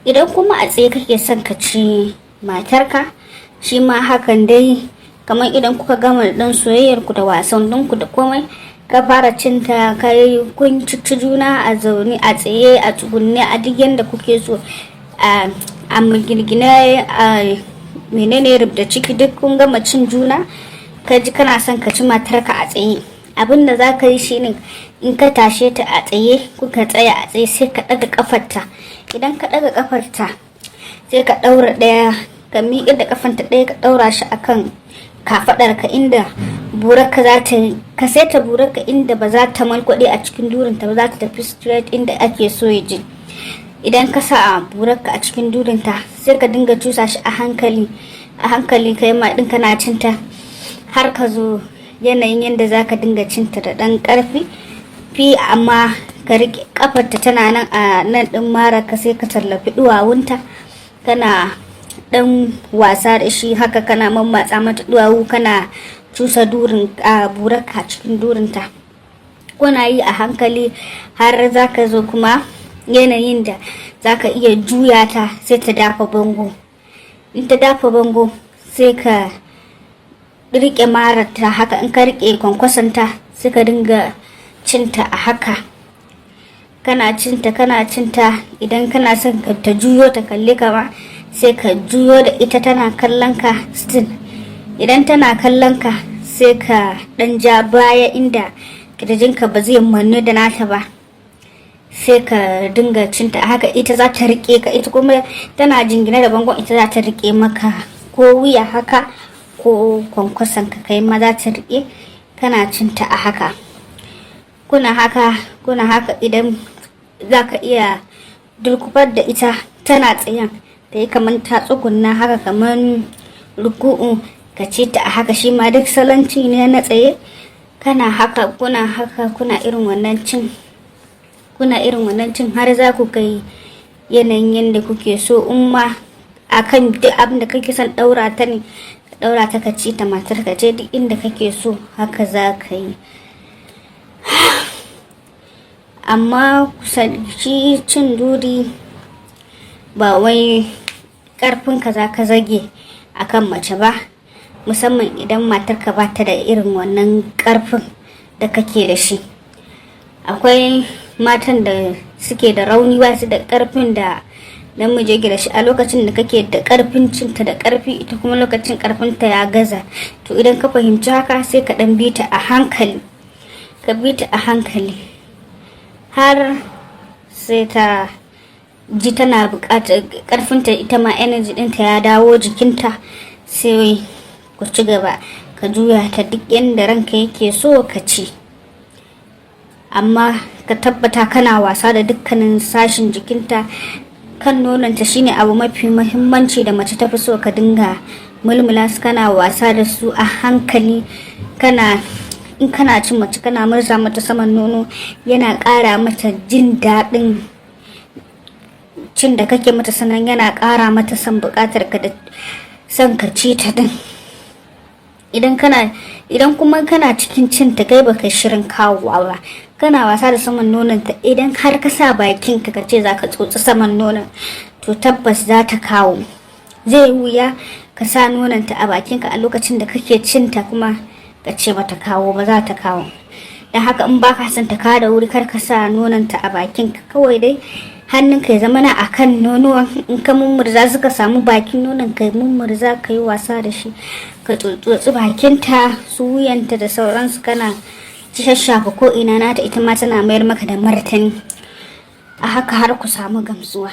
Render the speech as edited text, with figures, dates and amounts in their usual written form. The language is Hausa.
Idan kuma a tsaye kake son ka ci matarka, shi ma hakan dai, kamar idan kuka gama dan soyayyar ku da wasan ku da komai, ka fara cinta, kai kun ci juna a zaune, a tsaye, a tsugunne, a duk yanda kuke so, a mugirgine, a menene, rubda ciki, duk kun gama cin juna, ka ji kana son ka ci matarka a tsaye. Abin da za ka yi shine, in ka tashe ta a tsaye, kuka tsaya a tsaye, sai ka ɗaga kafarta. Idan ka ɗaga kafarta, sai ka ɗaura ɗaya, ka miƙe da kafanta ɗaya, ka ɗaura shi akan kafaɗarka, inda burarka za ta ka saita burarka, inda ba za ta malkwaɗe a cikin durinta ba, za ta tafi straight inda ake so ya je. Idan ka sa burarka a cikin durinta, sai ka dinga cusa shi a hankali a hankali, kai ma ɗin kana cinta har ka zo yanayin yadda za ka dinga cinta da ɗan ƙarfi fi, amma ka riƙe ƙafarta tana nan a nan ɗin mara ka, sai ka tallafi duwawunta, kana ɗan wasa da shi haka, kana mammatsa mata duwawu, kana cusa durin a burarka cikin durinta. Kuna yi a hankali har za ka zo kuma yanayin da za ka iya juya ta, sai ta dafa bango. In ta dafa bango, sai ka rike mararta haka. In ka rike kwankwasanta, sai ka dinga cinta a haka, kana cinta, kana cinta. Idan kana son ta juyo ta kalle ka ma, sai ka juyo da ita tana kallon ka still. Idan tana kallon ka, sai ka dan ja baya inda kirjinka ba zai mannu da nata ba, sai ka dinga cinta haka. Ita za ta rike ka, ita kuma tana jingine da bangon, ita za ta rike maka ko wuya haka ko kwankwason ka, kai ma za ta rike, kana cinta a haka. Kuna haka, kuna haka. Idan za ka iya durkufar da ita tana tsayen, ta yi kamar ta tsugunna haka, kamar ruku'u, ka ci ta a haka, shi ma duk salon ci ne na tsaye. Kana haka, kuna haka, kuna irin wannan cin, kuna irin wannan cin har za ku kai yanayin yadda kuke so. In ma akan duk abin da kake son daura ta ne, ka daura ta ka ci ta, matar ka ce, duk inda kake so haka za ka yi. Amma shi cin duri ba wai karfinka za ka zage akan mace ba, musamman idan matarka ba ta da irin wannan karfin da kake da shi. Akwai matan da suke da rauni, ba su da karfin da namiji yake da shi. A lokacin da kake da karfin cinta da karfi, ita kuma lokacin karfinta ya gaza. To idan ka fahimci haka, sai ka dan bi ta a hankali, ka bi ta a hankali har sai ta ji tana buƙatar karfinta, ita ma energy ɗinta ya dawo jikinta, sai ku ci gaba, ka juya ta duk yadda ranka yake so ka ci. Amma ka tabbata kana wasa da dukkanin sashin jikinta. Kan nononta shine abu mafi muhimmanci da mace ta fi so, ka dinga mulmula su, kana wasa da su a hankali. Kana in kana cin mace, kana murza mata saman nono, yana ƙara mata jin daɗin cin da kake mata, sannan yana ƙara mata son buƙatar ka da son ka ci ta din. Idan kuma kana cikin cin ta, kai baka shirin kawowa ba, kana wasa da saman nonon ta, idan har ka sa bakin ka ce zaka tsotsi saman nonon, to tabbas za ta kawo. Zai wuya ka sa nonon ta a bakin ka a lokacin da kake cin ta kuma ka ce bata kawo ba, za ta kawo. Don haka in baka son ta kawo da wuri, kar ka sa nonon ta a bakin ka. Kawai dai hannunka ya zama na akan nonuwan. In ka mummurza suka samu bakin nonon, ka mummurza, ka yi wasa da shi, ka tsotsi bakinta, su wuyanta da sauransu, kana shashafa ko ina nata, ita ma tana mayar maka da martani a haka har ku samu gamsuwa.